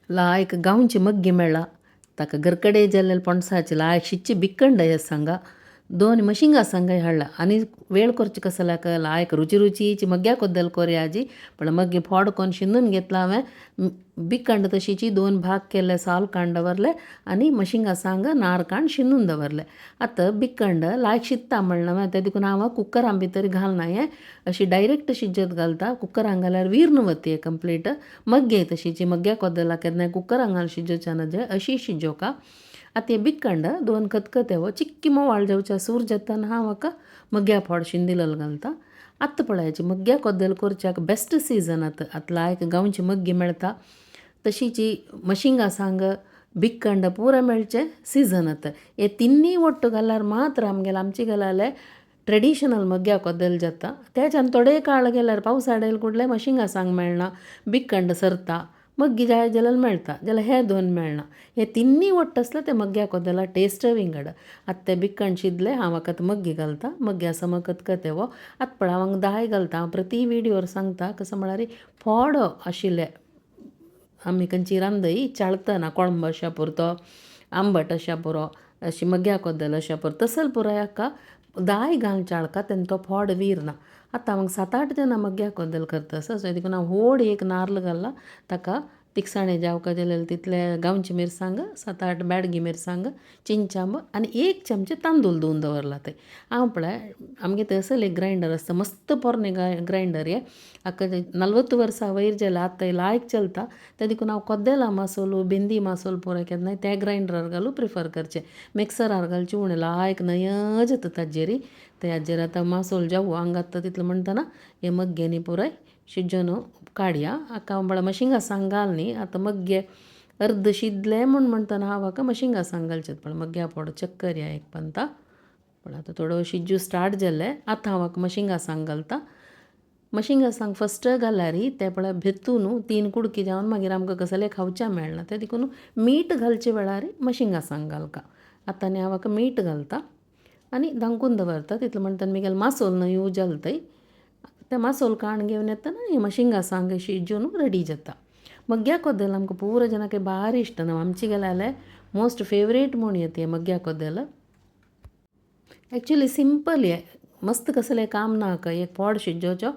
लायक गांवची मग्गी मेळ्ळा ताका घरकडे जाल्ले पणसाचे लायक शिच्ची बिक्कंड सांगा दोन मशिंगा सांगा हाडला आनी वेळ करचे कसो लायक लायक रुची रुचीची मग्ग्या कोद्दल कोरयाजी पण मग्गी फोड कोन शिंदून घेतला हांवें बिकंड तशीची दोन भाग केले साल काण दवरले आनी मशिंगा सांग नार काण शिंदून दवरले. आतां बिकंड लायक शिजता म्हणलें हांवें तें देखून हांव कुकरान भितर घालना हें अशी डायरेक्ट शिजत घालता. कुकरान घाल्यार विर्न वता कंप्लीट. मग्गे तशीची मग्ग्या कोदला केन्नाय कुकरान घालून शिजोवच्या नजे अशी शिजोवका. आतां हें बिकंड दोन खतखते वो चिक्की मोवाळ जावच्या सूर जातना हांव हाका मग्ग्या फोड शिंदिलल घालता. आतां पळयाची मग्ग्या कोद्दल करच्याक बेस्ट सिजन आतां. आतां लायक गांवची मग्गी मेळटा तशीची मशिंगा सांग बिकंड पुरा मेळचें सिजन आतां. हे तिन्नी ಒಟ್ಟು घाल्यार मात्र आमगेले आमचे गेल्याले ट्रेडिशनल मग्ग्या कोद्दल जाता. तेच्यान थोडे काळ गेल्यार पावसाळ कुडले मशिंगा सांग मेळना बिकंड सरता मग्गी जाय जाल्यार मेळटा जाल्यार हे दोन मेळना. हे तिन्नी ಒಟ್ಟು आसले ते मग्ग्या कोदला टेस्ट विंगड. आतां ते बिकंड शिजले हांव हाका आतां मग्गी घालता. मग्ग्या सम खतखते वो आतां पळय हांव दाय घालता. हांव प्रति विडियोर सांगता कसो म्हळ्यार फोड आशिल्ले आमी खंयची रांदय चाळतना कोळंब अशा पुरतो आंबट अशा पुरो अशी मग्ग्या कोद्दल अशा पुरो तसल पुराय हाका दाय घालून चाळका तेन्ना तो फोड विरना. आतां हांव 7-8 जाणां मग्ग्या कोद्दल करता आसा सो देखून हांव व्हड एक नार्ल घालला ताका तिखसाणे जावका जाल्यार तितले गांवची मिरसांग 7-8 बेडगी मिरसांग चिंचांब आनी 1 चमचे तांदूळ धुवन दवरला ते. हांव पळय आमगे थंयसर एक ग्रायंडर आसता मस्त पोरणे ग्रायंडर हे हाका 40 वर्सां वयर जाल्या आतां लायक चलता. ते देखून हांव कोद्देला मासोल बेंदी मासोल पुराय केन्नाय त्या ग्रायंडरार घालून प्रिफर करचें. मिक्सरार घालचें उणें लायक नय जाता ताजेर. ते हाजेर आतां मासोल जावं हांगा आतां तितलें म्हणटना हे मग्ग्यांनी पुराय शिजोवन काडया. हाका हांव मशिंगा सांग घाल न्ही आतां मग्गे अर्द शिजले म्हूण म्हणटना हांव हाका मशिंगा सांग घालचें. पण मग्ग्या पोड चक्कर या एक पंता पण आतां थोडो शिजू स्टार्ट जालें. आतां हांव हाका मशिंगा सांग घालता. मशिंगा सांग फस्ट घाल्यार ते पळय भेतू न्हू 3 कुडकी जावन मागीर आमकां कसलें खावच्या मेळना तें देखून मीठ घालचे वेळार मशिंगा सांग घालका. आतां आनी हांव हाका मीठ घालता आनी धांकून दवरता. तितलें म्हणटना मागीर मासोल न्हय जाल थंय तें मासोल काण घेवन येतना हें मशिंगा सांग शिजून रेडी जाता. मग्ग्या कोद्दल आमकां पुरा जाणांक भारी इश्ट न्हू आमचे गेल्यार मोस्ट फेवरेट म्हूण येता मग्ग्या कोद्दल. एक्चुली सिंपल हे मस्त कसलें काम ना हाका एक पोड शिजोवचो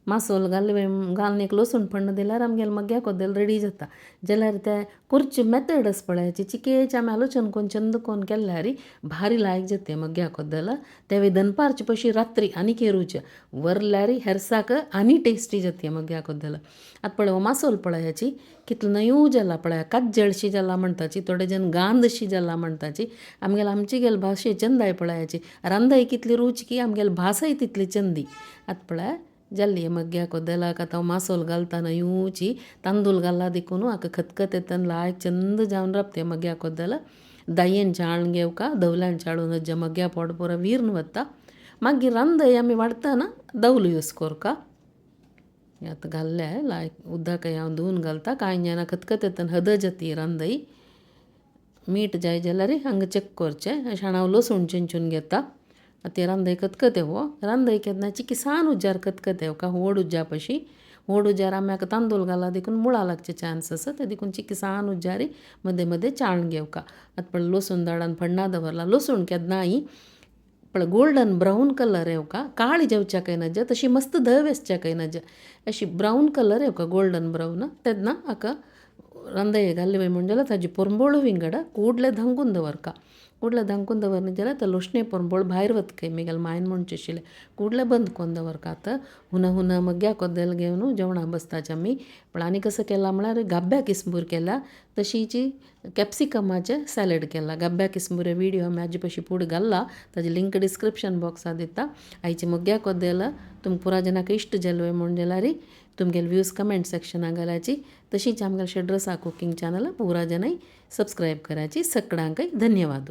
मासोल घालून एक लसूण फोण्ण दिल्यार आमगेले मग्ग्या कोद्दल रेडी जाता. जाल्यार ते करचे मेथड आसा पळय चिकेचे आमी आलोचन कोन्न चंद कोन्न केल्यार भारी लायक जाता मग्ग्या कोद्दल. ते दनपारचे पशी रात्री आनी रुच वरल्यार हेरसाक आनी टेस्टी जाता मग्ग्या कोद्दल. आतां पळय हो मासोल पळयाची कितलो नयूं जाला पळय काज्जळशी जाला म्हणटाची थोडे जण गांदशी जाला म्हणटाची. आमगेले आमची गेले भाशे चंदाय पळयाची रांदय कितली रूच की आमगेले भासय तितली चंदी. आतां पळय जाल्ली मग्ग्या कोद्दलाक आतां हांव मासोल घालता नयूची तांदूळ घालला देखून हाका खतखत येतना लायक चंद जावन राबता मग्ग्या कोद्दल. दायेन चाळून घेवका दवल्यान चाळून जे मग्ग्या पोड पुरो विर्न वता. मागीर रांदय आमी वाडटना दवलो यूज करका. आतां घाल्ले लायक उदक हांव धुवन घालता. कांय जाणां खतखत येतना हद जाता रांदय. मीठ जाय जाल्यार हांगा चॅक करचें. अशें हांव लसूण चिंचून घेता. आतां रांदय खतखते हो रांदय केन्ना चिकी सान उज्यार खतखते का व्हड उज्या पशी व्हड उज्यार आमी हाका तांदूळ घाला देखून मुळां लागचे चान्स आसा ते देखून चिकी सान उज्यार मदें मदें चाळून घेवका. आतां पळय लसूण दाडान फण्णा दवरला. लसूण केन्नाय पळय गोल्डन ब्रावन कलर येवका काळी जावच्या काय नज तशी मस्त धव आसच्या काय नज अशी ब्रावन कलर येवका गोल्डन ब्रावन तेन्ना हाका रांदय घाल्ले म्हण जाल्यार ताजी पोरंबोळ विंगड ಕೂಡಲೇ धांकून दवरका. ಕೂಡಲೇ धांकून दवरना जाल्यार ते लोशणे पोरंबोळ भायर वतकय मागीर मायन म्हणचे आशिल्लें ಕೂಡಲೇ बंद करून दवरका. आतां हुना हुना मग्ग्या कोद्दल घेवन जेवणाक बसताचे आमी. पण आनी कसो केला म्हळ्यार गाब्ब्या किसमूर केला तशीची कॅप्सिकमाचें सॅलड केला. गाब्ब्या किसमूर विडियो आमी हाजे पशी फुडें घाल्ला ताजी लिंक डिस्क्रिप्शन बॉक्साक दिता. आयचे मग्ग्या कोद्देल तुमकां पुरा जाणांक इश्ट जालो म्हूण जाल्यार तुमगेले व्यूज कमेंट सेक्शनाक घालाची. तशीच आमगेले शेड्रसा कुकींग चॅनल पुरा जाणांय सबस्क्रायब कराची. सगळ्यांकय धन्यवाद.